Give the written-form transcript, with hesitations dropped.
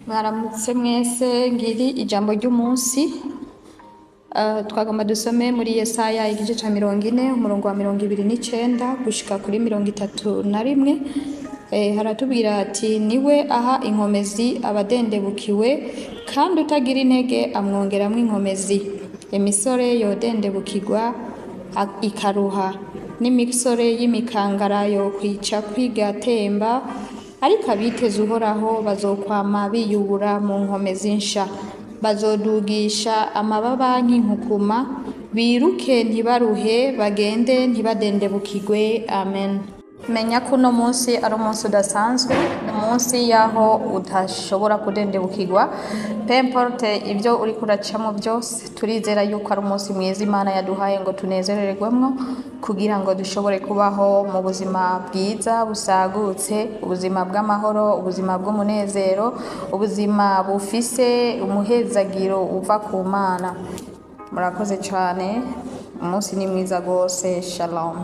Mwaramutse mwese. Ngiri ijambo ry'umunsi. Twagomba dusome muri Yesaya igice ca 40, umurongo wa 29 gushika kuri 31. Haratubwira ati: "Niwe aha inkomezi abadendebukiwe, kandi utagira intege amwongeramwo inkomezi. Imisore yodendebukirwa ikaruha, n'imisore y'imikangara yokwica kwigatemba, ariko abiteze Uhoraho bazokwama biyubura mu nkomezi nsha. Bazodugisha amababa nk'inkukuma, biruke ntibaruhe, bagende ntibadendebukirwe." Amen. Menya ko uno munsi ari umunsi udasanzwe, umunsi y'aho udashobora kudendebukirwa, peu importe ibyo uriko uracamo byose. Turizera yuko ari umunsi mwiza Imana yaduhaye ngo tunezererwemwo, kugira ngo dushobore kubaho mu buzima bwiza busagutse, ubuzima bw'amahoro, ubuzima bw'umunezero, ubuzima bufise umuhezagiro uva ku Mana. Murakoze cyane, umunsi ni mwiza rwose. Shalom.